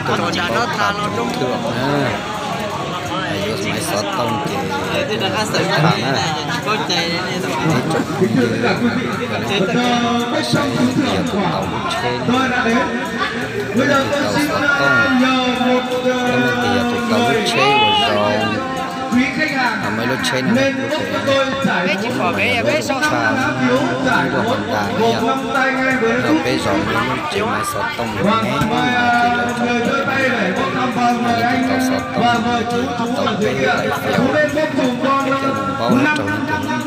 Tuaj tsis paub tham tsoom thwj na, yuav maiv xov tooj ces tau tham na. Ib tsoom phooj ywg, yog leej twg saib leej twg yog tus tau lub tsheb, leej twg tau xov tooj, leej twg yog tus tau lub tsheb uas zoo, maiv lub tsheb no lub pem, mas yog lub zoo tshaj, ib lub Honda no yog, yog peb zos lub tsev maiv xov tooj me me no ces lawv tso peb, leej twg tau xov tooj ces tau peb daim fias, coj mus paub raug leej twg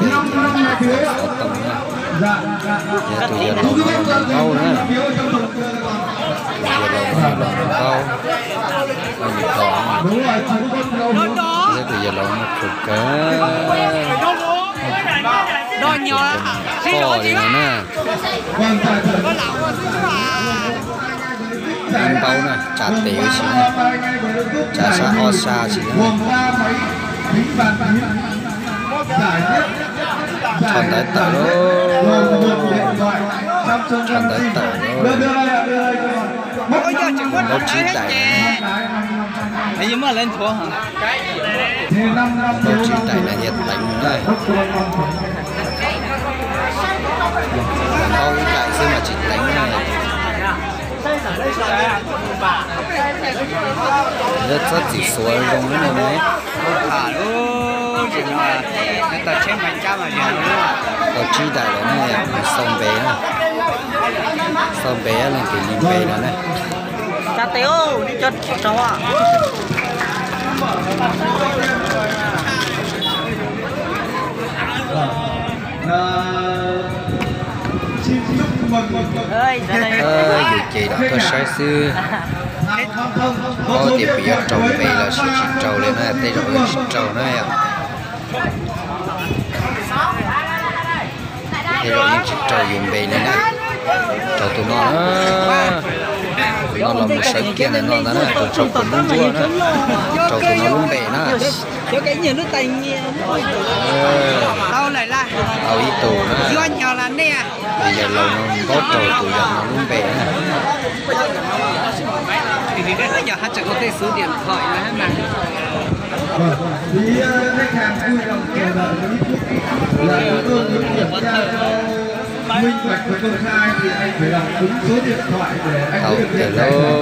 lub npe ces leej twg tau xov tooj na. Yog tus yawg laus no los paub na, tus yawg laus no los paub, tus yawg laus no khwv kawg, qoj li no na. Peb npaub na, tsa tes ua si na, tsa sab ob sab si na. Thaum ntawd tawm lauj, thaum ntawd tawm lauj. Npaub tsib daim, npaub tsib daim na thiaj teev na. Npaub ib daim xwb mas tsis teev na. Lawv txhob txwm xuav zoo na ne. Tau tsib daim lawm na, xauj npe na, xauj npe leej twg li npe no na. Yus ces los tuaj saib xwb. Paub tias puas yuav raug npe los sis tsis raug li na, tej zaum yeej tsis raug na yom. Tej zaum yeej tsis raug yus npe li na. Raug tus no, tus no los mus sawv kiag ntawm no ntag na, tus raug tus ntsuab ntsuab na, raug tus no lub npe na. Tau ib tug na. Tus yawg laus no paub raug tus yawg no lub npe na. Tau tiag lauj.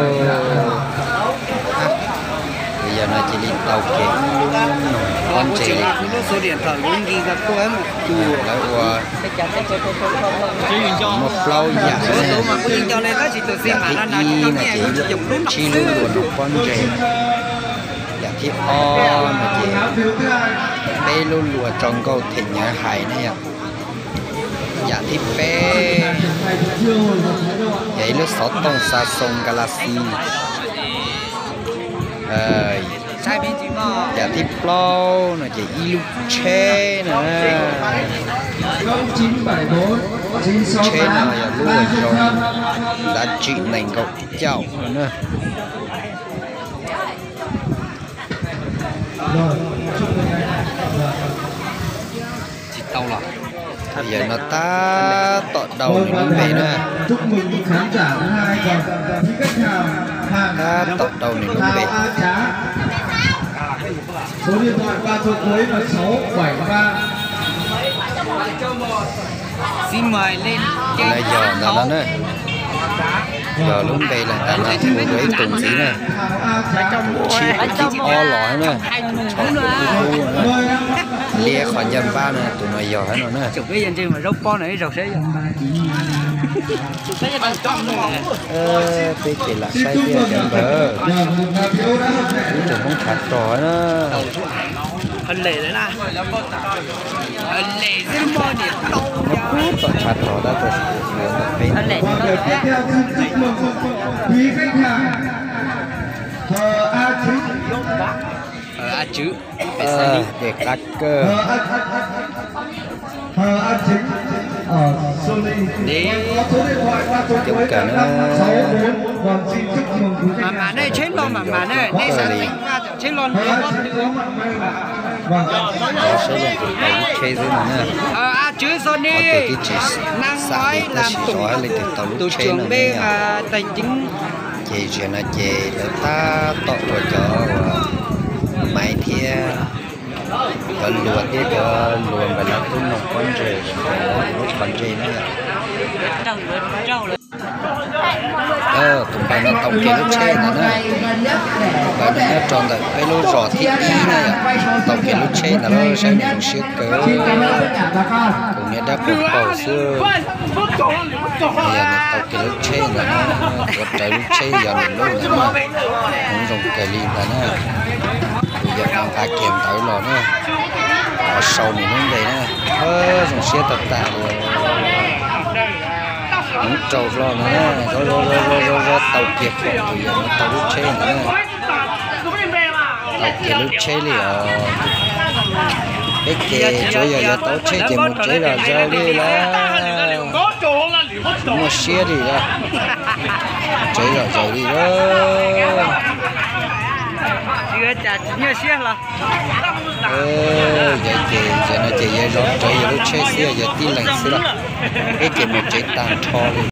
Yog no cia li tau kev noog pob ntseg li. Lawv ua muaj plaub yam, yam thib ib no ces tsib lub luas noog pob ntseg, yam thib ob no ces peb lub luas tso nkauj them nyawv hais na yom. Yam thib peb yog ib lub xov tooj Samsung Galaxy. Yam thib plaub no ces ib lub tsheb no. Tsheb no yog lub uas zoo, giá trị nees nkaum caum no na. Tsis tau los. Yog no tab tom daus nws lub npe na. Tab tom daus nws lub npe. Lawv yog ntawm no na. Yog lub npe lawm ntawm no, hu dua ib tug ntxiv na. Tus tsib tus thib ob los na. Tso tus kub kub na. Liab qhov ncaj npab na, tus no yog no na. Peb ces lam saib thiab cov npawg. Ib tug Hmoob tshav rog na. Nyob puag tom tshav rog tab tom yuav ntawm peb. Des qab kawg. Coob kawg na. Mas mas ne, tsheb los mas mas ne, nej xav li. Saib leej twg tau lub tsheb xwb no na. Ua tias twb tsis xav li tab sis zov leej twg tau lub tsheb no na yom. Ces ziag no ces lawv tab tom ua cov maiv thiab cov luas thiab cov luas npam lab tub noog pob ntseg, lub qhov ntseg na. Tus npawg no tau kiag lub tsheb ntawd na. Tus npawg no nyob rau ntawm peb lub zos thib ib na yom, tau kiag lub tsheb ntawd lawm, saib nws zoo siab kawg. Tus niag dab paug paug xwb, yog nws tau kiag lub tsheb ntawd na, tuav rawv lub tsheb yog nws lub ntawd na, zoo kawg li ntawd na. Tus yawm no nqa kiag ntawd los na, sau nws lub npe na, zoo siab tag tag li. Hmoov rau hlo no na, zov zov zov zov tau kiag, tus yawm no tau lub tsheb ntawd na. Tau kiag lub tsheb li os. Peb ces tsuav yog yuav tau tsheb ces mus tsev zom zaws li lawm. Muaj siab li lawm. Tsev zom zaws li lawm. Yog ces, ces no ces yog zov rawv yog lub tsheb xwb, yog tib leeg xwb lawm. Peb ces mus tsev tag nrho li.